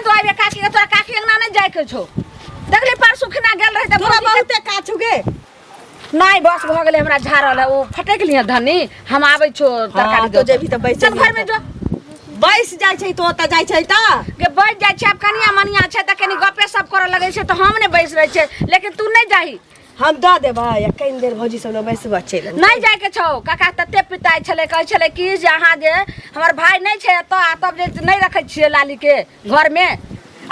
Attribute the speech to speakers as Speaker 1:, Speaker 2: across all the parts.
Speaker 1: दऽ आबिहे काकी के, तोरा काकी अंगना नहि जाय के छौ। देखली परसू खिना गेल रही तऽ
Speaker 2: तोरा
Speaker 1: भौजी के-
Speaker 2: बहुते काछू गे।
Speaker 1: नहि, बस भऽ गेलै, हमरा झाड़ल है, ओ फटकि लिहे धनी, हम आबै छौ तरकारी।
Speaker 2: हाँ, तो जेबही तऽ बैस
Speaker 1: चल
Speaker 2: जेबही।
Speaker 1: घर में जो।
Speaker 2: बैस जाइ छै तो ओतऽ जाइ छै तऽ
Speaker 1: के बैस जाइ छै। आब कनिया मनिया छै तऽ कनि गपे सप करऽ लगै छै तऽ हम नहि बैस रहै छै, लेकिन तू नहि जाही।
Speaker 2: हम दऽ देबै आ कनि देर भौजी सब लग बैसबऽ, चलि अयबै।
Speaker 1: नहि जायके छौ। काका तते पिताइ छलै, कहै छलै कि जे अहाँ जे हमर भाय नहि छै एतऽ आ तब जे नहि रखै छियै लालीके घरमे,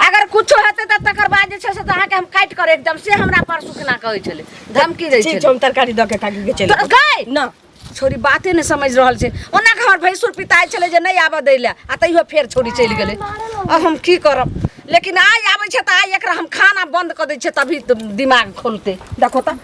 Speaker 1: अगर कुछो हेतै तऽ तकर बाद जे छै से तऽ अहाँके हम काटि कर एकदम से हमरा परसू केना कहै छलै, धमकी दै
Speaker 2: ठीक
Speaker 1: छलै।
Speaker 2: छै, हम तरकारी दऽ के काकी के चलि
Speaker 1: तोरा
Speaker 2: अयबै।
Speaker 1: गै
Speaker 2: ना।
Speaker 1: छोरी बाते नहि समझि रहल छै। ओना के हमर भैंसुर पिताइ छलै जे नहि आबऽ दै लए आ तैयो फेर छोरी चलि गेलै। आब हम की करब? लेकिन आइ आबै छै तऽ आइ एकरा हम खाना बन्द कऽ दै छियै, तभी तऽ दिमाग खोलतै। देखो तऽ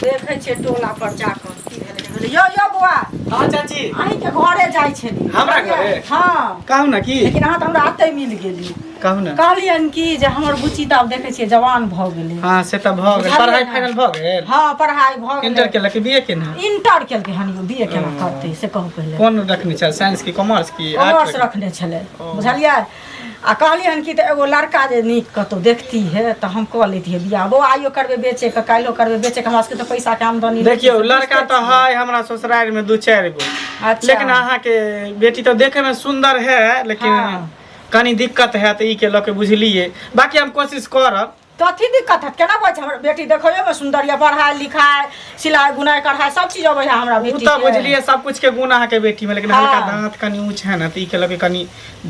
Speaker 2: देखै छियै टोला पर जाकऽ की भेलै, नहि भेलै। यौ यौ बौआ।
Speaker 3: हाँ चाची।
Speaker 2: अहींके घरे जाइ छली।
Speaker 3: हमरा घरे?
Speaker 2: हाँ।
Speaker 3: कहू ने की।
Speaker 2: लेकिन अहाँ तऽ हमरा एतै मिल गेली।
Speaker 3: कहू ने।
Speaker 2: कहलियनि कि जे हमर बुच्ची तऽ आब देखै छियै जवान भऽ गेलै।
Speaker 3: हाँ, से तऽ भऽ गेल।
Speaker 2: बुझलियै
Speaker 3: पढ़ाई
Speaker 2: ने?
Speaker 3: फाइनल भऽ गेल?
Speaker 2: हाँ, पढ़ाई भऽ गेलै।
Speaker 3: इंटर केलक कि बीए केने?
Speaker 2: इंटर केलकै हन यौ, बीए केना करतै से कहू पहिले।
Speaker 3: कोन रखने छल, साइंस की कॉमर्स की
Speaker 2: कॉमर्स
Speaker 3: आर्ट्स?
Speaker 2: रखने छलै, बुझलियै? आ कहलियै हन कि तऽ एगो लड़का जे नीक कतहु देखती है तऽ हम कऽ लैतियै बियाह। बौआ, आइयो करबै बेचेके, काल्हियो करबै बेचेके, हमरा सबके तऽ पैसाके आमदनी नहि छै,
Speaker 3: देखियौ,
Speaker 2: से
Speaker 3: लड़का
Speaker 2: बुझिते
Speaker 3: तऽ
Speaker 2: छियै।
Speaker 3: है हमरा ससुरारि में दू चारि गो।
Speaker 2: अच्छा।
Speaker 3: लेकिन अहाँके बेटी तऽ देखे में सुंदर है, लेकिन कनी दिक्कत है तऽ ई के लऽ के, बुझलियै? बाकी हम कोशिश करब।
Speaker 2: कथी दिक्कत है? केना कहै छै? हमर बेटी देखैयो में सुंदर यऽ, पढ़ाई लिखाई, सिलाई बुनाई कढ़ाई सब चीज अबै है हमरा
Speaker 3: ओ
Speaker 2: बेटी
Speaker 3: तऽ
Speaker 2: के।
Speaker 3: बुझलियै सब कुछ के गुण अहाँके बेटी में, लेकिन हल्का दाँत कनी ऊँच है ने, तऽ ई के लऽ के कनी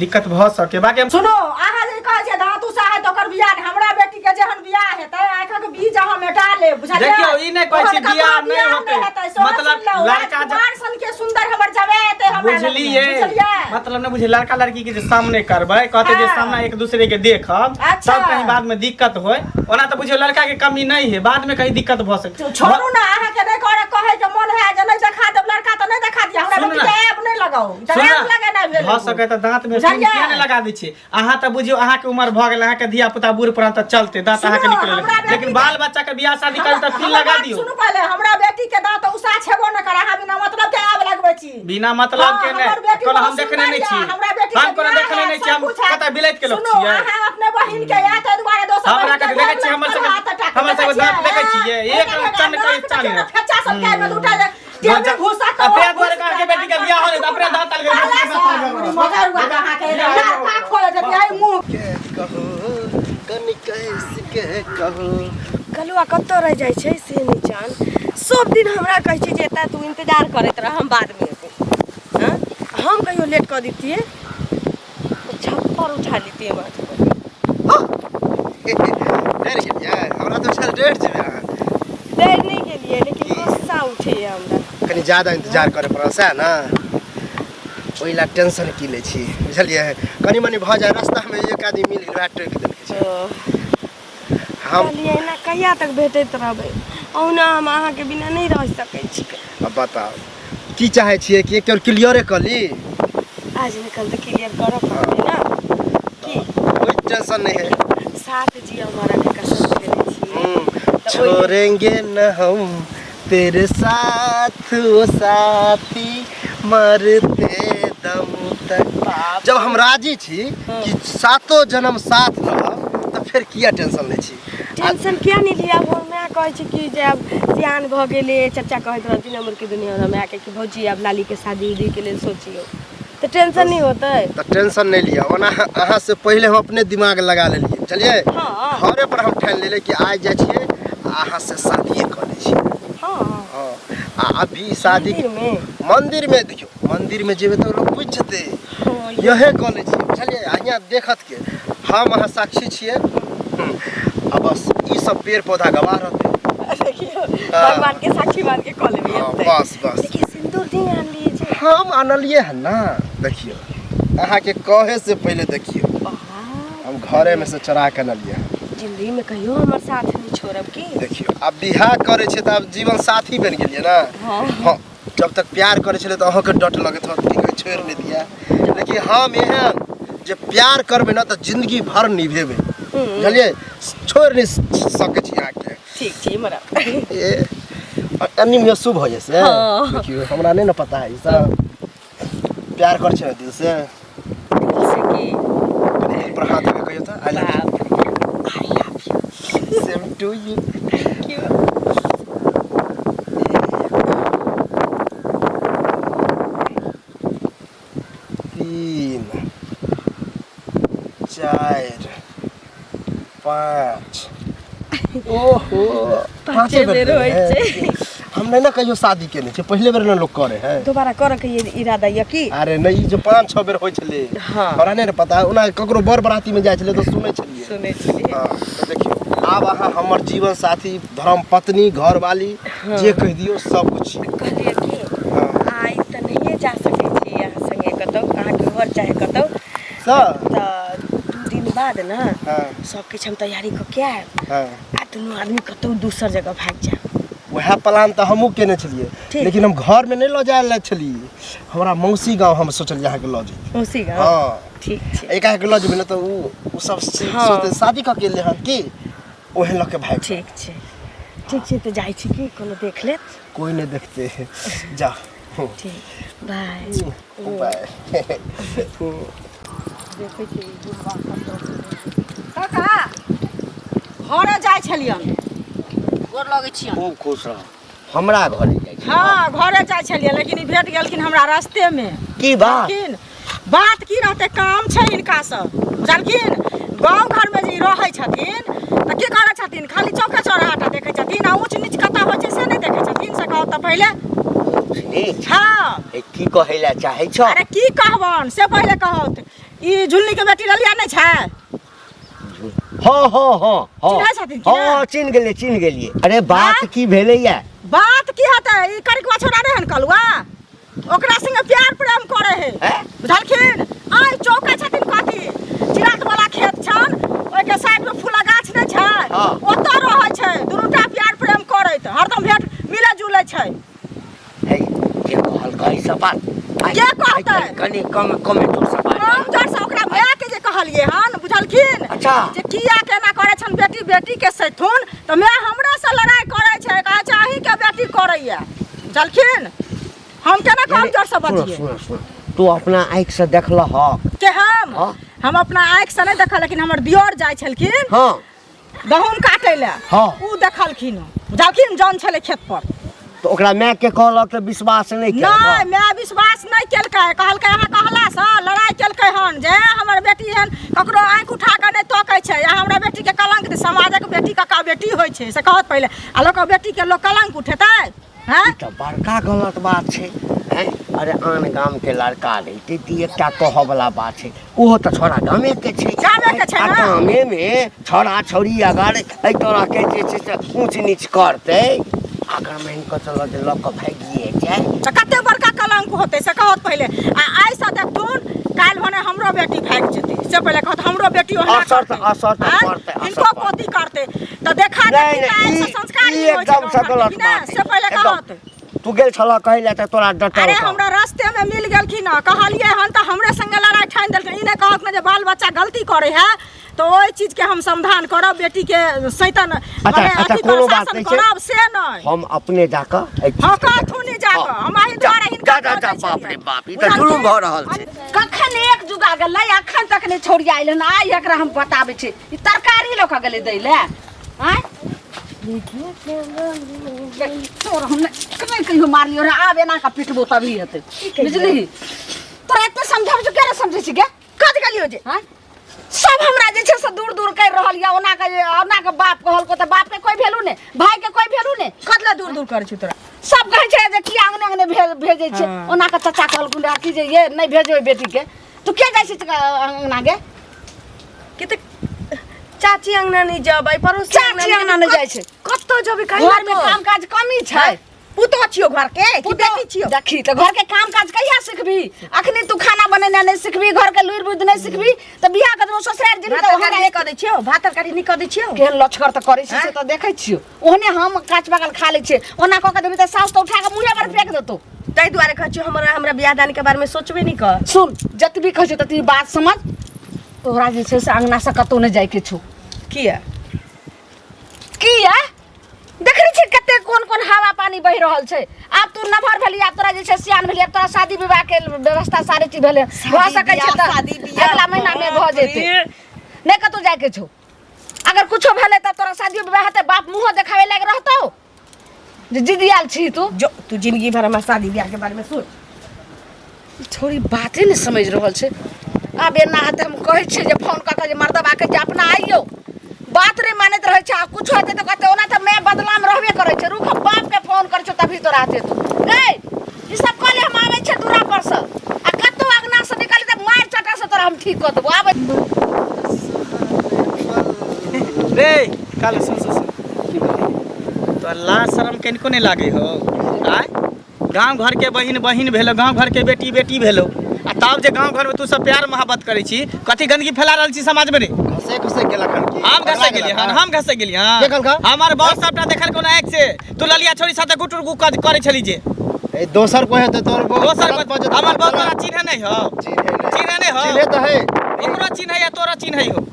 Speaker 3: दिक्कत भऽ सके। बाकी हम
Speaker 2: सुनू, अहाँ जे कहै छियै दाँत ऊँचा है तऽ ओकर बियाह नहि, हमरा बेटी के जेहन बियाह हेतै, आँखिक बीज अहाँ मेटा लेब, बुझलियै?
Speaker 3: देखियौ, ई नहि कहै छी
Speaker 2: ओहन ककरो
Speaker 3: बियाह नहि
Speaker 2: बियाह
Speaker 3: होतै।
Speaker 2: हेतै, सेहो
Speaker 3: मतलब
Speaker 2: सुनि लउ,
Speaker 3: लड़का
Speaker 2: राजकुमार सन के सुंदर हमर जमाय एतै हमरा लगमे,
Speaker 3: बुझलियै?
Speaker 2: बुझलियै?
Speaker 3: मतलब नहि बुझलियै, लड़का लड़की के जे सामने करबै, कहते जे सामना एक दूसरे के देखब, तब कहीं बाद में दिक्कत होय। ओना तऽ बुझियौ लड़का के कमी नहीं है, बाद में कहीं दिक्कत भऽ सके।
Speaker 2: छोड़ू ना, अहाँ के नहि करे कहै के मन है जे नहि देखा देब लड़का तऽ नहि देखा दिअ। हमरा
Speaker 3: सुनू
Speaker 2: बेटी
Speaker 3: ना।
Speaker 2: के ऐब नहि लगाउ, तऽ
Speaker 3: सुन
Speaker 2: ऐब
Speaker 3: ना,
Speaker 2: लगेनाइ भेल
Speaker 3: भऽ
Speaker 2: एगो।
Speaker 3: सके तऽ दाँत में
Speaker 2: बुझलियै?
Speaker 3: पिन किया नहि लगा दै छियै अहाँ? तऽ बुझियौ अहाँके उमर भऽ गेल, अहाँके धिया पुता बूढ़ पुरान तऽ चलते दाँत अहाँके
Speaker 2: सुनू,
Speaker 3: निकलल,
Speaker 2: हमरा बेटी
Speaker 3: लेकिन
Speaker 2: के-
Speaker 3: बाल बच्चा के बियाह शादी करी तऽ पिन
Speaker 2: हमर
Speaker 3: लगा
Speaker 2: बात
Speaker 3: दियौ।
Speaker 2: सुनू पहिले, हमरा बेटी के दाँत उषा छेबो न करे, अहाँ बिना मतलब के आब लगबै छी।
Speaker 3: बिना मतलब
Speaker 2: हाँ,
Speaker 3: के नहि,
Speaker 2: हमर बेटी
Speaker 3: कोनो हम
Speaker 2: बहुत
Speaker 3: देखने नहि
Speaker 2: सुंदर
Speaker 3: छी।
Speaker 2: यऽ, हमरा बेटी
Speaker 3: हम
Speaker 2: के
Speaker 3: कोनो
Speaker 2: बियाह
Speaker 3: देखने
Speaker 2: है,
Speaker 3: नहि छी,
Speaker 2: सब
Speaker 3: हम
Speaker 2: कुछ है।
Speaker 3: कतऽ बिलैत के लोक
Speaker 2: सुनू,
Speaker 3: छियै?
Speaker 2: अहाँ अपने बहिन के या ताहि दुआरे दोसर
Speaker 3: हमरा
Speaker 2: बहिन
Speaker 3: के
Speaker 2: के
Speaker 3: देखै छियै,
Speaker 2: हमर
Speaker 3: हमर सबके दाँत देखै छियै, एक चन्न के चाल है।
Speaker 2: फच्चा सब के एहिमे दूटा जे टेबी घुसा तऽ
Speaker 3: अपने दुआरे अहाँके बेटी के बियाह होले तऽ अपने दाँत अलगे।
Speaker 2: मगर हुआ अहाँके लड़का खोले जति एहि मुँह
Speaker 4: के कहो, कनि कैस के कहो।
Speaker 5: कलुआ कतऽ रहि जाइ छै से नहि जान। सब दिन हमरा कहै छै जे एतऽ तू इंतजार करैत रह, हम बादमे एबै। हँ, हम कहियो लेट कऽ दितियै तऽ छप्पर उठा लितियै माथपर।
Speaker 4: डरि गेलियै? हमरा तऽ बुझायल डरि जेबै अहाँ।
Speaker 5: डरि नहि गेलियै, लेकिन गुस्सा उठैए हमरा।
Speaker 4: कनि ज्यादा इंतजार करे पड़ल, सएह ने? ओहि लए टेंशन की लै छी, बुझलियै? कनि मनि भऽ जाय रास्तामे, एक आदमी मिल गेल, वएह टोकि देलकै छै। हम
Speaker 5: कहलियै एना कहिया तक भेटैत रहबै? ओहुना हम अहाँके बिना नहि रहि सकै छी।
Speaker 4: अब बताउ, की चाहै छियै? कि एक क्लियरे कऽ ली?
Speaker 5: आज निकल तऽ क्लियर करऽ पड़तै ने की?
Speaker 4: कोई टेंशन नहीं है।
Speaker 5: साथ जी हमारा के कसम खेने छियै। तऽ ओहि
Speaker 4: छोड़ेंगे न हम तेरे साथ वो साथी, मरते दम तक।
Speaker 5: बाप।
Speaker 4: जब हम राजी छी कि सातो जन्म साथ रहब, तऽ फेर किया टेंशन लै छी?
Speaker 5: टेंशन किया नहि लिअ? आब हमर माय कहै छै कि जे आब सियान भऽ गेलै। चचा कहैत रहथिन हमर के दुनिया हमरा मायके कि भौजी, आब लालीके शादी उदीके लेल सोचियौ, तऽ टेंशन नहि होतै?
Speaker 4: तऽ टेंशन नहि लिअ। ओना अहाँ से पहिले हम अपने दिमाग लगा लेलियै, बुझलियै? घरे पर हम ठानि लेलियै कि आइ जाइ छियै आ अहाँ से शादिये कऽ लै छियै।
Speaker 5: हाँ।
Speaker 4: आ अभी शादी
Speaker 5: मंदिर में?
Speaker 4: मंदिर में देखियौ, मंदिर में जेबै तऽ लोक बुझि जेतै।
Speaker 5: इहे
Speaker 4: कऽ लै छियै, बुझलियै? आ हियाँ देखत के? हम अहाँ साक्षी छियै। आ बस ई सब पेड़ पौधा गवाह रहतै।
Speaker 5: देखियौ, भगवान के साक्षी मान के कऽ लेबै।
Speaker 4: हाँ, बस बस।
Speaker 5: देखिए, सिंदूर नहीं आनलियै जे?
Speaker 4: हम आनलियै हन ना। देखियौ, अहाँके कहे से पहिले देखियौ, हम घरे में से चोरा के अनलियै हन।
Speaker 5: जिंदगी में कहियो हमर साथ नहीं छोड़ब की?
Speaker 4: देखियौ, आब बियाह करै छै तऽ आब जीवन साथी बनि गेलियै ने।
Speaker 5: हाँ।
Speaker 4: हँ, जब तक प्यार करै छलै तऽ अहाँके डट लगैत होत कि कहीं छोड़ि नहि दिया, लेकिन हम एहन जे प्यार करबै ने तऽ जिंदगी भर निभेबै, बुझलियै? छोड़ि नहि सकै छी अहाँके।
Speaker 5: ठीक छै मरा।
Speaker 4: ए एनी में शुभ हो जैसे।
Speaker 5: हाँ।
Speaker 4: देखियौ, हमरा नहि ने पता है ई सब। प्यार कर छै ने दिल से?
Speaker 5: दिल से की?
Speaker 4: कनि दिल पर ऊपर हाथ धऽ के कहियौ तऽ I love
Speaker 5: I love
Speaker 4: you same to you
Speaker 5: you.
Speaker 4: तीन चारि पाँच ओहो पाँचे बेर
Speaker 5: होइ
Speaker 4: है।
Speaker 5: छै।
Speaker 4: हम नहि ने कहियो शादी केने छियै पहिले बेर ने लोक करे है
Speaker 5: दोबारा करऽ के ये इरादा यऽ की
Speaker 4: अरे नहि ई जे 5-6 बेर होइ छलै
Speaker 5: हाँ।
Speaker 4: हमरा नहि ने पता ओना ककरो बर बराती में जाइ छलै तऽ सुनै छलियै
Speaker 5: सुनै छलियै
Speaker 4: हाँ, तऽ देखियौ आब अहाँ हमर जीवन साथी धर्म पत्नी घरवाली जे कहि दियौ सब कुछ छी
Speaker 5: कहलियै कि
Speaker 4: हाँ।
Speaker 5: आइ तऽ नहिए जा सकै छी अहाँ संगे कतहु अहाँके घर चाहे कतहु
Speaker 4: तऽ
Speaker 5: तऽ 2 दिन बाद ने
Speaker 4: हाँ।
Speaker 5: सब किछु हम तैयारी कऽ के आयब
Speaker 4: हाँ।
Speaker 5: आ दुनू आदमी कतहु दोसर जगह भागि जायब
Speaker 4: वएह प्लान तऽ हमहूँ केने छलियै
Speaker 5: ठीक।
Speaker 4: लेकिन हम घरमे नहि लऽ जाय लए छलियै हमरा मौसी गाँव हम सोचलियै अहाँके लऽ जैती
Speaker 5: मौसी गाँव
Speaker 4: हाँ
Speaker 5: ठीक छै
Speaker 4: एकाएक लऽ जेबै ने तऽ उ सब
Speaker 5: हाँ।
Speaker 4: सोचतै शादी कऽ के एलै हन की ओहे लऽ के भागि
Speaker 5: ठीक छै ठीक छै तऽ जाइ छी की कोनो देख लेत
Speaker 4: कोई नहि देखते जा
Speaker 5: ठीक बाय
Speaker 4: बाय
Speaker 2: देखै छियै ई बुढ़बा कतऽ काका घरे जाइ छलियन गोर लगै छियन
Speaker 6: खूब खुश रह हमरा घरे जाइ छी
Speaker 2: हँ घरे जाइ छलियै लेकिन ई भेट गेलखिन हमरा रास्तेमे
Speaker 6: की बात
Speaker 2: बुझलखिन बात की रहतै काम छै हिनका सब बुझलखिन गाँव घरमे जे ई रहै छथिन तऽ की करै छथिन खाली चौके चौराहाटा देखै छथिन आ ऊँच नीच कतऽ होइ छै से नहि देखै छथिन से कहू तऽ पहिले
Speaker 6: नीच
Speaker 2: हँ
Speaker 6: ए, की कहै लए चाहै छौ
Speaker 2: अरे की कहबन से पहिले कहत ई झुलनी के बेटी ललिया नहि छै
Speaker 6: हँ हँ हँ हँ
Speaker 2: चिन्है छथिन कि
Speaker 6: हँ
Speaker 2: नहि?
Speaker 6: चिन्ह गेलियै चिन्ह गेलियै अरे बात की भेलैया
Speaker 2: बात की हेतै ई करिकवा छोड़ा नहि हन कलुआ ओकरा संगे प्यार प्रेम करे है
Speaker 6: हैं?
Speaker 2: बुझलखिन आइ चौके छथिन कथी चिरात वाला खेत छन ओहिके साइड में फूला गाछ नहि छै
Speaker 6: हाँ।
Speaker 2: ओतऽ रहै छै दुनूटा प्यार प्रेम करैत हरदम भेट मिले जुले छै
Speaker 6: हे के कहलकै ई सब बात आइ-
Speaker 2: के कहतै?
Speaker 6: आइ कनि कम कमे जोर से बात
Speaker 2: कम जोर से ओकरा माय के जे कहलिए हन बुझलखिन
Speaker 6: अच्छा।
Speaker 2: जे किया केना करे छन बेटी बेटी के सैथुन तऽ माय हमरा से लड़ाई करे छै कहै छै अहीं के बेटी करैया बुझलखिन हम केना कम जोर से
Speaker 6: सुनो
Speaker 2: बजिए
Speaker 6: सुनो सुनो तू अपना आँखि से देखलहक
Speaker 2: के हम
Speaker 6: हाँ।
Speaker 2: हम अपना आँखि से नहीं देखल लेकिन हमर दियोर जाइ छलखिन
Speaker 6: हाँ
Speaker 2: गहूम काटै लए
Speaker 6: हाँ।
Speaker 2: उ देखलखिन बुझलखिन जौन छलै खेत पर
Speaker 6: तऽ ओकरा माय के कहलक तऽ विश्वास नहि
Speaker 2: नहि
Speaker 6: केलक
Speaker 2: माय विश्वास नहि केलकै कहलकै अहाँ कहलासँ लड़ाइ केलकै हन जे हमर बेटी एहन ककरो आँखि उठा कऽ नहि तकै छै आ हमरा बेटीके कलंक समाजक बेटी कका बेटी होइ छै से कहत पहिले आ लोकक बेटीके लोक कलंक उठेतै हैं
Speaker 6: ई तऽ बड़का गलत बात छै हैं अरे आन गामके लड़का रहितै तऽ ई एकटा कहऽवला बात छै ओहो तऽ छोड़ा गामेके छै
Speaker 2: गामेके छै
Speaker 6: आ
Speaker 2: ने।
Speaker 6: गामेमे छोड़ा छौड़ी अगर एहि तरहके जे छै से ऊँच नीच करतै अगर मानि कऽ चलऽ जे लऽ कऽ भागिए जाय
Speaker 2: तऽ कते बड़का कलंक होतै से कहत पहिले आ आइसँ देखथुन काल्हि भने हमरो बेटी भागि जेतै से पहिले कहत हमरो बेटी ओहिना
Speaker 6: असर तऽ-
Speaker 2: करतै।
Speaker 6: असर तऽ
Speaker 2: आँय?
Speaker 6: पड़तै, असर
Speaker 2: हिनको
Speaker 6: पड़तै।
Speaker 2: पोती करतै तऽ देखा
Speaker 6: नहि
Speaker 2: देखी तऽ
Speaker 6: नहि
Speaker 2: आइसँ
Speaker 6: ई
Speaker 2: संस्कार
Speaker 6: ई
Speaker 2: नहि होइ छै
Speaker 6: एकदम से
Speaker 2: गाँव घरके
Speaker 6: गलत
Speaker 2: कि नहि
Speaker 6: बात
Speaker 2: से पहिले
Speaker 6: एकदम।
Speaker 2: कहत
Speaker 6: तू गेल छलह कहै लए तऽ तोरा डटल
Speaker 2: अरे हमरा रास्ते में मिल गेलखिन हँ कहलियै हन तऽ हमरे संगे लड़ाइ ठानि देलखिन ई नहि कहत ने जे बाल बच्चा गलती करे है तऽ ओहि चीज के हम समाधान करब बेटी के सैतन
Speaker 6: अच्छा,
Speaker 2: मने
Speaker 6: अच्छा,
Speaker 2: अथी
Speaker 6: कोनो
Speaker 2: पर
Speaker 6: बात
Speaker 2: शासन
Speaker 6: नहि छै।
Speaker 2: करब से नहि
Speaker 6: हम अपने जाकऽ एहि चीज
Speaker 2: हँ
Speaker 6: के
Speaker 2: कहथुन नहि जाकऽ
Speaker 6: हँ।
Speaker 2: हम एहि दुआरे हिनका
Speaker 6: जा, जा, जा,
Speaker 2: बजै
Speaker 6: बाप
Speaker 2: छलियै।
Speaker 6: रे बाप, ई तऽ जुलुम भऽ रहल छै।
Speaker 1: कखन एक जुगा गेलै अखन तक नहि छौड़िया आयल हन आइ एकरा हम बताबै छी ई तरकारी लऽ कऽ गेलै दै लए आँय तोर हम नहि कहियो मारलियो रे आब एना कऽ पिटबो तभी हेतै बुझलिही तोरा एते समझाबै छियौ केना समझै छी गे
Speaker 2: कत गेलियो जे
Speaker 1: आँय सब हमरा जे छै से दूर दूर करि रहल यऽ ओना के ओना के बाप कहलको तऽ बाप के कोई वैल्यू नहि भाई के कोई वैल्यू नहि
Speaker 2: कत ला दूर दूर करै छी तोरा
Speaker 1: सब कहै छै जे किया अंगने अंगने भेजै छै
Speaker 2: हाँ।
Speaker 1: ओना के चाचा कहलखुन रहए कि जे ये नहि भेजबै बेटी के तू किया जाइ छी अंगना गे
Speaker 5: कि तऽ चाची अंगना नहि जेबै पड़ोसी
Speaker 1: चाची अंगना नहि जाइ छै।
Speaker 5: कतऽ जेबै कहीं
Speaker 1: घर में काम काज कमी छै
Speaker 2: पुतोह छियौ घर के कि बेटी छियौ
Speaker 1: देखी तऽ घर के काम काज कहिया सिखबी अखनी तू खाना बनेनाइ नहि सिखबी घर के लुरि बुद्धि नहि सिखबी तऽ बियाह के दिन ससुरारि जेबी
Speaker 2: भात
Speaker 1: तऽ
Speaker 2: तरकारी
Speaker 1: हमरा
Speaker 2: नहि कऽ दै छियौ भात तरकारी नहि कऽ दै छियौ
Speaker 1: केहन लचकर तऽ करै छी से तऽ देखै छियौ ओहने हम काच पकल खा लै छियै ओना कऽ के देबी तऽ साउस तऽ उठा कऽ मुँहे पर फेंक देतौ
Speaker 5: ताहि दुआरे कहै छियौ हमरा हमरा बियाह दान के बारे में सोचबे नहि कर
Speaker 1: सुन जतबी कहै छियौ ततबी बात समझ तोहरा जे छै से अङ्गना से कतहु नहि जाइके छौ
Speaker 5: किया
Speaker 1: किया देखै छियै कते कोन कोन हवा पानी बहि रहल छै आब तू नमहर भेली आब तोरा जे छै सियान भेली आब तोरा शादी विवाह के व्यवस्था सारे चीज भेलै भऽ सकै छै तऽ
Speaker 5: शादी बियाह
Speaker 1: अगला महीना मे भऽ जेतै
Speaker 5: बाप रे।
Speaker 1: नहि कतौ जाइके छौ अगर कुछो भेलै तब तोरा शादियो विवाह हेतै बाप मुँहो देखाबै लायक रहतौ जे जिदियाल छी तू
Speaker 5: जो तू जिंदगी भर हमर शादी ब्याह के बारे में सोच
Speaker 1: ई छोरी बाते नहि समझि रहल छै आब एना हेतै हम कहै छियै जे फोन कऽ कऽ जे मर्दबा के जे अपना आइयौ बात नहि मानैत रहै छै आ कुछो हेतै तऽ कहतै ओना तऽ मैं बदलाम रहबे करै छै रुक हम बापके फोन करै छियौ तभी तोरा हेतै तू गै ई सब कहले हम आबै छियै दूरा पर से आ कतौ अङ्गना से निकलि तऽ मारि चटा से तोरा हम ठीक कऽ देबो आबै
Speaker 3: रे काल सुन सुन सुन तो लाज शरम कनिको नहि लागै हो आय गाँव घरके बहिन बहिन भेलो गाँव घरके बेटी बेटी भेलो आ तब जे गाँव घरमे तू सब प्यार मोहब्बत करै छी कथी गंदगी फैला रहल छी समाजमे रे
Speaker 4: घसे घसे गेलक हन की
Speaker 3: हम घसे गेलियै हन हम घसे गेलियै हन
Speaker 4: के कहलका?
Speaker 3: हमर बॉस सबटा देखल कोनो आँखि से तू ललिया छोरी साथे गुटुर गु करै छली जे
Speaker 4: ए दोसर कोई हेतै तोर बहु
Speaker 3: दोसर
Speaker 4: गलत
Speaker 3: कोइ-
Speaker 4: बजत
Speaker 3: हमर बॉस
Speaker 4: गलत।
Speaker 3: तोरा चिन्है नहि हौ
Speaker 4: चिन्है नहि
Speaker 3: चिन्है नहि हौ
Speaker 4: चिन्है तऽ है
Speaker 3: ओकरो चिन्है या तोरो चिन्है हो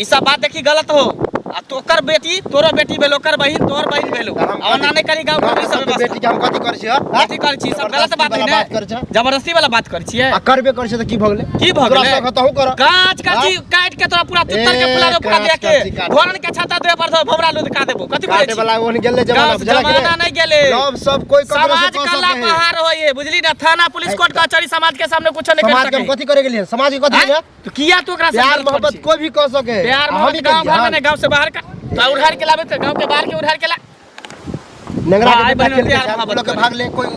Speaker 3: ई सब बात देखी गलत हो आ तोकर बेटी तोरो बेटी भेलो ओकर बहिन तोहर बहिन भेलो
Speaker 4: तऽ हम
Speaker 3: आ ओना नहि करी गाँव
Speaker 4: गाँव
Speaker 3: घर सब
Speaker 4: सबके बेटी के हम कथी करै छियै हाँ?
Speaker 3: कथी करै छी सब गलत बात है
Speaker 4: जबरदस्ती वाला
Speaker 3: ने
Speaker 4: बात करै छै
Speaker 3: जबरदस्ती वाला बात करै छियै
Speaker 4: आ करबे करै छै तऽ की भऽ गेलै
Speaker 3: की भऽ
Speaker 4: तोरा
Speaker 3: गेलै
Speaker 4: शौक तहू कर
Speaker 3: कांच काची काट के तोरा पूरा तुत्तर के
Speaker 4: ए,
Speaker 3: फुला दो पूरा
Speaker 4: कांच
Speaker 3: दे के
Speaker 4: काची काट।
Speaker 3: घोरन के छाता दे पर दो भमरा लुद का देबो कथी बोलै
Speaker 4: काटे
Speaker 3: छी
Speaker 4: वाला ओहन गेलै जमाना
Speaker 3: गाँव
Speaker 4: बुझलक
Speaker 3: जमाना
Speaker 4: रे?
Speaker 3: नहीं गेलै
Speaker 4: लव सब कोई ककरो से
Speaker 3: समाज
Speaker 4: कह
Speaker 3: कला
Speaker 4: सकै है
Speaker 3: बाहर होइए बुझली ना थाना पुलिस कोर्ट कचहरी समाज के सामने कुछ नहीं
Speaker 4: समाज
Speaker 3: कर
Speaker 4: के हम
Speaker 3: सके
Speaker 4: कथी करे गेलियै समाज के कथी
Speaker 3: आँय?
Speaker 4: गेलियै
Speaker 3: तो किया तू ओकरा से
Speaker 4: प्यार
Speaker 3: गलत करै
Speaker 4: मोहब्बत
Speaker 3: छी?
Speaker 4: कोई भी कह सके है।
Speaker 3: प्यार
Speaker 4: आ हम
Speaker 3: मोहब्बत
Speaker 4: ही
Speaker 3: गांव
Speaker 4: करियै,
Speaker 3: घर में नहीं गांव से बाहर का तो उधार के लाबे तो गांव के बाहर के उधार के ला
Speaker 4: नेंगरा के
Speaker 3: भाई
Speaker 4: बेटा
Speaker 3: बहन
Speaker 4: खेल के
Speaker 3: प्यार
Speaker 4: जाए,
Speaker 3: मोहब्बत
Speaker 4: लोग के
Speaker 3: करे।
Speaker 4: भाग ले कोई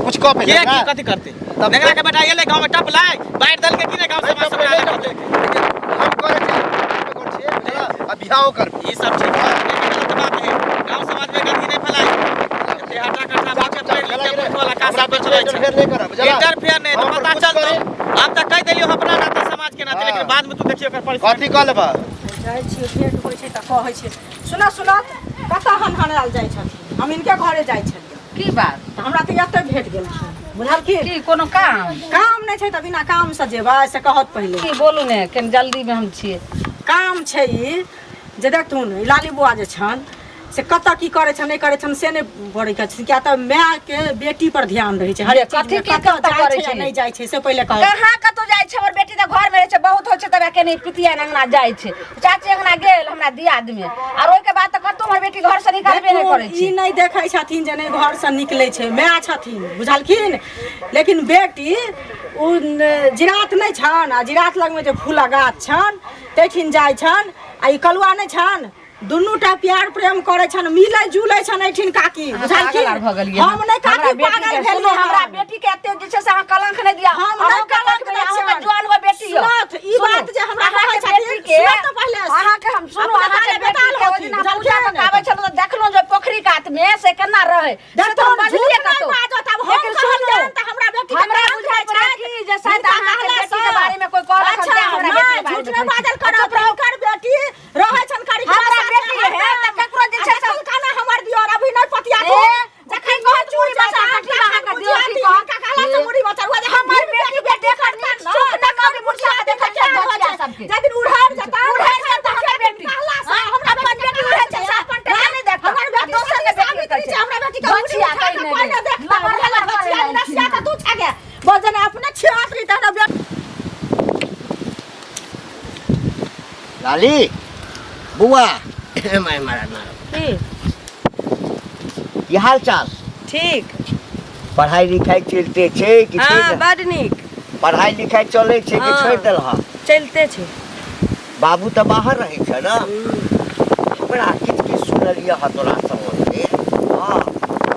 Speaker 4: कुछ कह पे
Speaker 3: के की कथी करते
Speaker 4: तब-
Speaker 3: नेंगरा के बेटा ये गांव में टप लाए बाहर दल के की नहीं गांव से बाहर सब अलग कर देलके।
Speaker 4: हम करे छियै, हम करे छियै, बुझला? आ बियाहो कर
Speaker 3: ये सब ठीक है लेकिन गलत बात है गांव समाज में गंदगी नहीं फैलाई एते हटा कटा बात के पढ़ लिख के मूर्ख वाला का सब चलै छै
Speaker 4: इंटरफेयर नहीं करब बुझला
Speaker 3: इंटरफेयर नहीं तो
Speaker 4: हम
Speaker 3: पता
Speaker 4: कुछ
Speaker 3: चल
Speaker 4: करे।
Speaker 3: तो हम तो कह देलियो अपना नाते समाज के नाते लेकिन
Speaker 4: हाँ।
Speaker 3: बाद में तू देखियो ओकर परिस्थिति
Speaker 4: कथी कह लेबा
Speaker 2: जाइ छियै भेंट होइ छै तऽ कहै छै सुनऽ सुनऽ कतऽ हम हनायल जाइ छथिन हम हिनके घरे जाइ छलियै
Speaker 1: की बात
Speaker 2: तऽ हमरा तऽ एतऽ भेट गेलखिन बुझलखिन
Speaker 1: की कोनो काम
Speaker 2: काम नहि छै तऽ बिना कामसँ जेबै से कहत पहिले
Speaker 1: की बोलू ने कनि जल्दीमे हम छियै
Speaker 2: काम छै ई जे देखथुन ई लाली बुआ जे छनि से कतऽ की करै छनि नहि करै छनि से नहि बड़ै छै किया तऽ मायके बेटी पर ध्यान रहै छै हरेक
Speaker 1: कथी
Speaker 2: चीजमे
Speaker 1: की
Speaker 2: कतऽ
Speaker 1: कतऽ
Speaker 2: जाइ
Speaker 1: करै
Speaker 2: छै आ
Speaker 1: छै?
Speaker 2: नहि जाइ छै से पहिले कहत
Speaker 1: कहाँ कतौ जाइ छै हमर बेटी तऽ घरमे रहै छै बहुत होइ छै तब केने पितिया अंगना जाइ छै चाची अंगना गेल हमरा दियाद मे आर ओहिके बाद तऽ कतौ हमर बेटी घर से निकलबे नहि करै
Speaker 2: ई
Speaker 1: छै
Speaker 2: नहि देखै छथिन जे नहि घरसँ निकलै छै माय छथिन बुझलखिन लेकिन बेटी ओ जिरात नहि छनि आ जिरात लगमे जे फूलक गाछ छनि ताहिठिन जाइ छनि आ ई कलुआ नहि छनि दुनू टा प्यार प्रेम करै छनि मिलै जुलै छनि एहिठिन काकी
Speaker 1: अहाँ
Speaker 2: बुझलखिन
Speaker 1: पागल आर भऽ गेलियै
Speaker 2: हम नहि
Speaker 1: हमरा
Speaker 2: काकी
Speaker 1: बेटी
Speaker 2: पागल
Speaker 1: के सुनू,
Speaker 2: भेलियै
Speaker 1: हमरा
Speaker 2: हन।
Speaker 1: बेटी के एते जे छै से अहाँ कलंक नहि दिया
Speaker 2: हम नहि कलंक दै छियनि।
Speaker 1: जवान हो बेटी यौ।
Speaker 2: सुनत, ई
Speaker 1: सुनू,
Speaker 2: बात जे हमरा
Speaker 1: अहाँके
Speaker 2: कहै छथिन,
Speaker 1: बेटी के
Speaker 2: सुनत तऽ पहिले।
Speaker 1: अहाँके हम सुनू
Speaker 2: अपना
Speaker 1: अहाँके
Speaker 2: ताले
Speaker 1: बेटी
Speaker 2: बेताल
Speaker 1: के ओहि
Speaker 2: होथिन,
Speaker 1: दिन हम पूजा
Speaker 2: बुझलखिन?
Speaker 1: कऽ के आबै छलहुँ तऽ देखलहुँ जे पोखरि कात मे से केना रहै से तऽ
Speaker 2: देखथुन,
Speaker 1: हम बजलियै
Speaker 2: झूठ नहि
Speaker 1: कतौ
Speaker 2: बाजत, आब हम
Speaker 1: लेकिन सुनू,
Speaker 2: कहलियनि तऽ हमरा बेटी के
Speaker 1: हमरा
Speaker 2: कलंक
Speaker 1: बुझाइ
Speaker 2: दै
Speaker 1: पड़ै
Speaker 2: छथि।
Speaker 1: कि जे शायद
Speaker 2: हिनका
Speaker 1: अहाँके
Speaker 2: कहला
Speaker 1: बेटी के
Speaker 2: सँ।
Speaker 1: बारे मे कोइ कहलक हन
Speaker 2: अच्छा,
Speaker 1: तें हमरा बेटी के
Speaker 2: नहि,
Speaker 1: बारे
Speaker 2: झूठ
Speaker 1: मे
Speaker 2: नहि
Speaker 1: कहै
Speaker 2: बाजल
Speaker 1: छी।
Speaker 2: करब, हुनकर बेटी रहै छनि करीब
Speaker 1: हमरा बेटी है, तऽ ककरो जे छै से-
Speaker 2: काना हमर दियर अभी नहि पतिया
Speaker 1: ए, जखन कहत मुड़ी बचा कथी ला अहाँके दियर की कहत? हमर बेटी के देखत नीक सुख न कभी मुर्चा के देखै छियै बच्चा सबके।
Speaker 2: जाहि दिन उड़ार जता
Speaker 1: उड़ार जेता हमर बेटी।
Speaker 2: कहला
Speaker 1: हमरा अपन बेटी उड़ार छै से अपन टका नहि देखत।
Speaker 2: हमर बेटी
Speaker 1: दोसर के बेटी
Speaker 2: सावित्री छै हमरा बेटी के
Speaker 1: बचिया
Speaker 2: उठा
Speaker 1: कहि
Speaker 2: के
Speaker 1: नहि
Speaker 2: कोइ नहि
Speaker 1: रे।
Speaker 2: देखता
Speaker 1: लबर लबर
Speaker 2: बचिया
Speaker 1: करै
Speaker 2: नसिया के तू छगे बजन अपने छियासरी तहन बेटी
Speaker 6: लाली बुआ माय मारा मारा
Speaker 5: की
Speaker 6: की हाल चाल
Speaker 5: ठीक
Speaker 6: पढ़ाई लिखाई चलते छै कि
Speaker 5: हाँ
Speaker 6: छोड़ि देल-
Speaker 5: बड नीक
Speaker 6: पढ़ाई लिखाई चलै छै कि
Speaker 5: हाँ।
Speaker 6: छोड़ि देलह
Speaker 5: चलिते छै
Speaker 6: बाबू तऽ बाहर रहै छै ने हमरा किछु किछु सुनलियै हँ तोरा सम्बन्धे हँ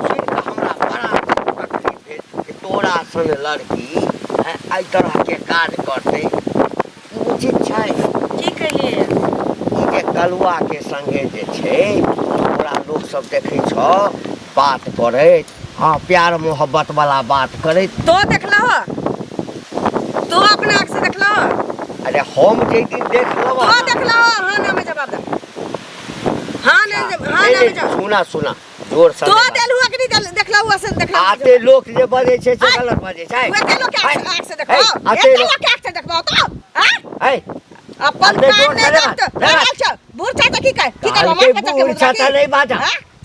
Speaker 6: सुनि कऽ हमरा बड़ा तकलीफ भेल कि तोरा सन लड़की हैं, एहि तरहके काज करतै ई उचित छै
Speaker 5: की कहलियै
Speaker 6: ई जे कलुआके संगे जे छै तोरा लोकसभ देखै छौ बात करैत हँ प्यार मोहब्बत वाला बात करैत
Speaker 5: तो देखलह तो अपना आँख से देखलह
Speaker 6: अरे हम जाहि दिन देख लेबऽ
Speaker 5: तो देखलह हाँ ना में जवाब दे हाँ ना हाँ ना में जवाब
Speaker 6: सुना सुना जोर से
Speaker 5: तो देल हुआ कि नहीं देखला हुआ से देखला
Speaker 6: आते लोक जे बजै छै से गलत बजै छै
Speaker 5: एते लोक के आँख से देखबो
Speaker 6: आते
Speaker 5: एते लोक के आँख से देखबो तो हां
Speaker 6: है
Speaker 5: अपन
Speaker 6: आते
Speaker 5: कान
Speaker 6: जोर
Speaker 5: नहीं
Speaker 6: से
Speaker 5: देखतो
Speaker 6: ले बात।
Speaker 5: अच्छा बूढ़ छा त की कह की करबो
Speaker 6: कहलकै
Speaker 5: मार के चक्के
Speaker 6: बूढ़ छा त नहीं बाजा।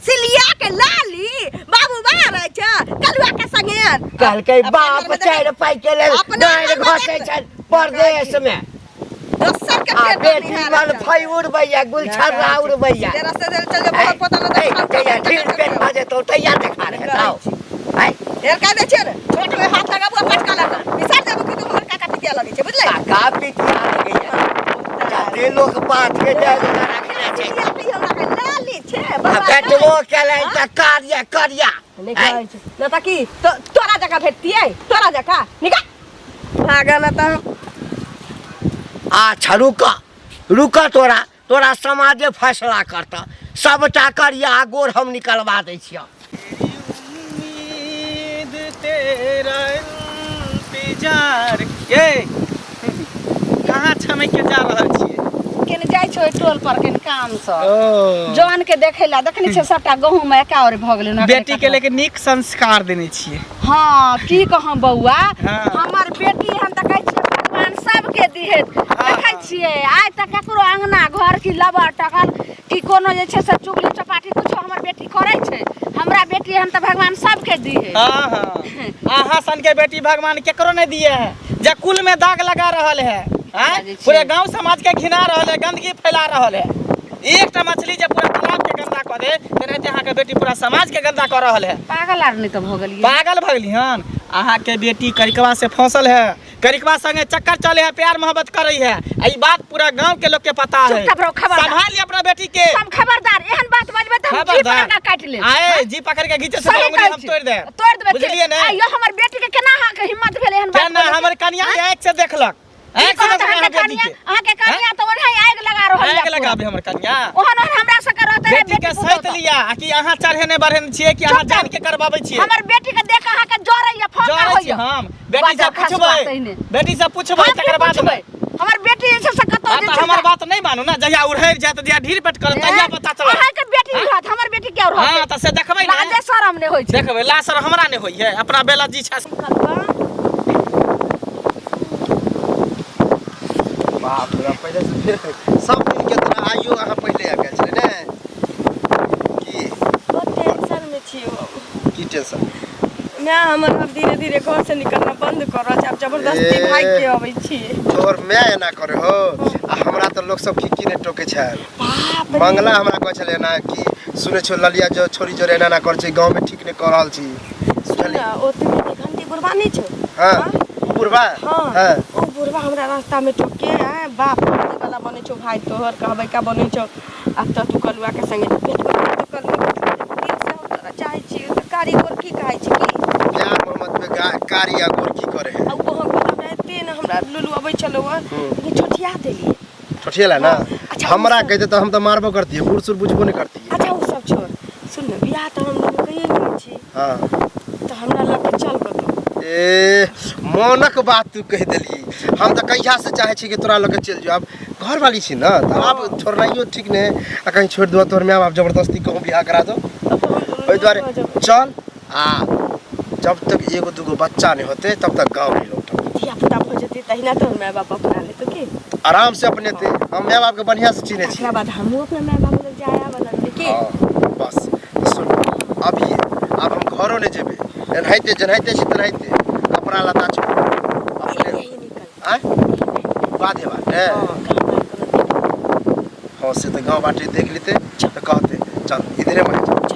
Speaker 5: सिलिया के लाली बाबू बाहर रहै छै कलुआ के संगे
Speaker 6: कहलकै
Speaker 5: अपना
Speaker 6: बाप
Speaker 5: घरमे
Speaker 6: चारि पाइ के लेल
Speaker 5: अपना
Speaker 6: डाँरि
Speaker 5: घरमे
Speaker 6: घसै
Speaker 5: देख।
Speaker 6: छनि परदेश मे
Speaker 2: दोसर के
Speaker 6: आ
Speaker 2: पेट
Speaker 6: बेटी मन फई उड़बैया गुलछर्रा उड़बैया
Speaker 2: तेरा से चल जा बहुत पता न
Speaker 6: ए, तैया ढील पेट भऽ जेतौ तैया देखा रहे ताऊ आय
Speaker 2: ढेर का दै छियै ने छोट में हाथ लगाबू आ पटका लागल बिसर जाबू कि तू हमर काका पितिया लगै छै बुझलै
Speaker 6: काका पितिया लगैया जते लोक बात के जाय रखने छै
Speaker 2: पितिया पितिया हमरा के लाली छै
Speaker 6: आ
Speaker 2: बर्बाद
Speaker 6: बेटबो केलै तऽ करिया करिया
Speaker 5: नहि कहै छै नहि तऽ की तोरा जकाँ भेटतियै तोरा जकाँ निकाल भागऽ न तऽ
Speaker 6: अच्छा रुक रुक तोरा तोरा समाजे फैसला करतऽ सबटा करिया आ गोर हम निकलवा दै छियऽ
Speaker 3: उम्मीद तेरा इंतजार ये कहाँ छमक के जा रहल छियै
Speaker 1: केने जाइ छै ओहि टोल पर केने काम से
Speaker 3: ओ
Speaker 1: जौन के देखे ला देखने छै सबटा गहूम एका ओर भऽ गेलै ना
Speaker 3: बेटी के लेके नीक संस्कार देने छियै
Speaker 1: हाँ की कहम बौआ
Speaker 3: हाँ।
Speaker 1: हमर बेटी हम तऽ कहै छियै भगवान सबके दिहे देखै छियै आइ तक ककरो अंगना घर की लबर टकर की कोनो जे छै से चुगली चपाटी कुछो हमर बेटी करै छै हमरा बेटी हम तऽ भगवान सबके दिहे
Speaker 3: हाँ हाँ अहाँ सन के बेटी भगवान केकरो नहीं दिए है जे कुल में दाग लगा रहल है आँय?
Speaker 1: बाजै छियै।
Speaker 3: पूरे गांव समाज के घिना रहल है गंदगी फैला रहल है एकटा मछली जे पूरा तालाब के गंदा कऽ दे तेनाहिते अहाँ के बेटी पूरा समाज के गंदा कऽ रहल है
Speaker 1: पागल आर नहि तऽ भऽ गेलियै
Speaker 3: पागल भऽ गेली हन अहाँ के बेटी करिकवा से फसल है करिकवा संगे चक्कर चले है प्यार मोहब्बत करे है आ ई बात पूरा गांव के लोग के पता है
Speaker 1: चुपचाप रहो, खबरदार।
Speaker 3: संभाल लिया अपना बेटी के
Speaker 1: सब खबरदार एहन बात बजबै तऽ हम जी पकड़ के काटि लेब
Speaker 3: आए जी पकड़ के घीचे से
Speaker 1: सही
Speaker 3: उंगली
Speaker 1: कहै
Speaker 3: हम
Speaker 1: छी।
Speaker 3: तोड़ दे
Speaker 1: तोड़ देबै
Speaker 3: बुझलिए ने
Speaker 1: आइयो हमर बेटी के केना अहाँके हिम्मत भेल एहन बात
Speaker 3: केना
Speaker 1: बोलैके?
Speaker 3: हमर कनिया के आँख से देखलक
Speaker 1: की
Speaker 3: आँख से
Speaker 1: कहत
Speaker 3: देखलक
Speaker 1: अहाँके
Speaker 3: अहाँके बेटी
Speaker 1: कनिया
Speaker 3: के
Speaker 1: अहाँके कनिया तऽ ओनाही आगि लगा रहल
Speaker 3: आगि
Speaker 1: यऽ पूरा।
Speaker 3: लगाबे हमर कनिया
Speaker 1: ओहन ओहन हमरा सबके रहते रहे
Speaker 3: बेटी के
Speaker 1: बेटी
Speaker 3: सैत
Speaker 1: पुतोह।
Speaker 3: लिया आ कि अहाँ चढ़ेने बढ़ेने छियै कि अहाँ
Speaker 1: चुप
Speaker 3: जान के करबाबै छियै
Speaker 1: हमर बेटी के देख अहाँके जरैया फौका
Speaker 3: जरै
Speaker 1: होइया
Speaker 3: छी हम बेटी से
Speaker 1: बाजऽ खसुआ
Speaker 3: पूछबै
Speaker 1: तहिने।
Speaker 3: बेटी से पूछबै
Speaker 1: हम की
Speaker 3: तकर बाद
Speaker 1: पूछबै? हमर बेटी जे छै से कतौ
Speaker 3: हाँ,
Speaker 1: जे
Speaker 3: तऽ
Speaker 1: छै
Speaker 3: हमर
Speaker 1: से-
Speaker 3: बात नहि मानू ने जहिया उड़हरि जायत जहिया ढीर पेट करत तहिया पता चलत
Speaker 1: अहाँके बेटी रहत हमर बेटी क्या रहत
Speaker 3: हाँ तऽ से देखबै ने
Speaker 1: लाजे शरम नहि होइ छै
Speaker 3: देखबै लाज शरम हमरा नहि होइ है अपना बेला जी छै
Speaker 4: बाप रे बाप, पहिले से फेर सब दिन के तरह आइयो अहाँ पहिले आबि गेल छलै ने की
Speaker 5: बहुत टेंशन में छियै हम।
Speaker 4: की टेंशन
Speaker 5: माय हमर आब धीरे धीरे घर से निकलना बंद कर रहल छै आब जबरदस्ती
Speaker 4: ए।
Speaker 5: भागि के अबै छियै
Speaker 4: तोहर माय एना करे हो आ हमरा तऽ लोक सब की की नहि टोके छल
Speaker 5: बाप रे
Speaker 4: मंगला हमरा कहै छलै एना कि सुनै छौ ललिया जो छोरी जोरे एना एना करै छै गाँवमे ठीक नहि कऽ रहल छी
Speaker 5: सुन
Speaker 4: बुझलियै
Speaker 5: ने ओतबे के घंटी बुढ़बा नहि छौ
Speaker 4: हँ ओ बुढ़बा
Speaker 5: हाँ
Speaker 4: हँ
Speaker 5: ओ बुढ़बा हमरा रास्ता में टोके आय बाप रे वाला बनै छौ भाई तोहर कहबै का बनै छौ आ तऽ तू कलुआ के संगे भेट कर तू कलुआ के दिल से हम तोरा चाहै छी तऽ कारी गोर की कहै छी की
Speaker 4: प्यार मोहम्मद में कारी आ गोर की करे है
Speaker 5: आ ओ हम हमरा एते ने हमरा लुलु अबै छलौ हँ लेकिन छोटिया देलियै
Speaker 4: छोटिएला ना
Speaker 5: अच्छा,
Speaker 4: हमरा
Speaker 5: ओ सब-
Speaker 4: कहते तऽ हम तऽ मारबो करतियै बूढ़ सूढ़ बुझबो नहि करतियै
Speaker 5: अच्छा ओ सब छोड़ सुन ने बियाह तऽ हम दुनू कहिए नहि छी
Speaker 4: हँ
Speaker 5: तऽ हमरा लऽ के चल कतौ
Speaker 4: ए मोनक बात तू कहि देलही हम तऽ कहिया से चाहै छी कि तोरा लऽ के चलि जाउ आब घरवाली छी ने तऽ आब छोड़नाइयो ठीक नहि आ कहीं छोड़ि देबऽ तोहर माय बाप जबरदस्ती कहूँ बियाह करा दो
Speaker 5: तब तऽ हम दुनू
Speaker 4: ओहि दुआरे
Speaker 5: भऽ जेबै।
Speaker 4: चल आ जब तक एगो दूगो बच्चा नहि होते तब तक गाँव नहीं लौटब
Speaker 5: धिया पुता भऽ जेतै तहिना तोहर माय बाप अपना लेतौ की
Speaker 4: आराम से अपने ते हम माय बाप के बढ़िया से चिन्है छी
Speaker 5: तकरा बाद हमहूँ अपना माय बाप लग जाय आबऽ लगबै की
Speaker 4: हाँ, बस तऽ सुन अभी आब हम घरो नहि जेबै एनाहिते जेनाहिते छी तेनाहिते कपड़ा लत्ता छोड़ अपने
Speaker 5: यही निकल
Speaker 4: आँय बाधे बाटे
Speaker 5: हाँ, गाँव बार कोनो देख
Speaker 4: हाँ से तऽ गाँव बाटे देख लेते तऽ कहते चल इधरे मत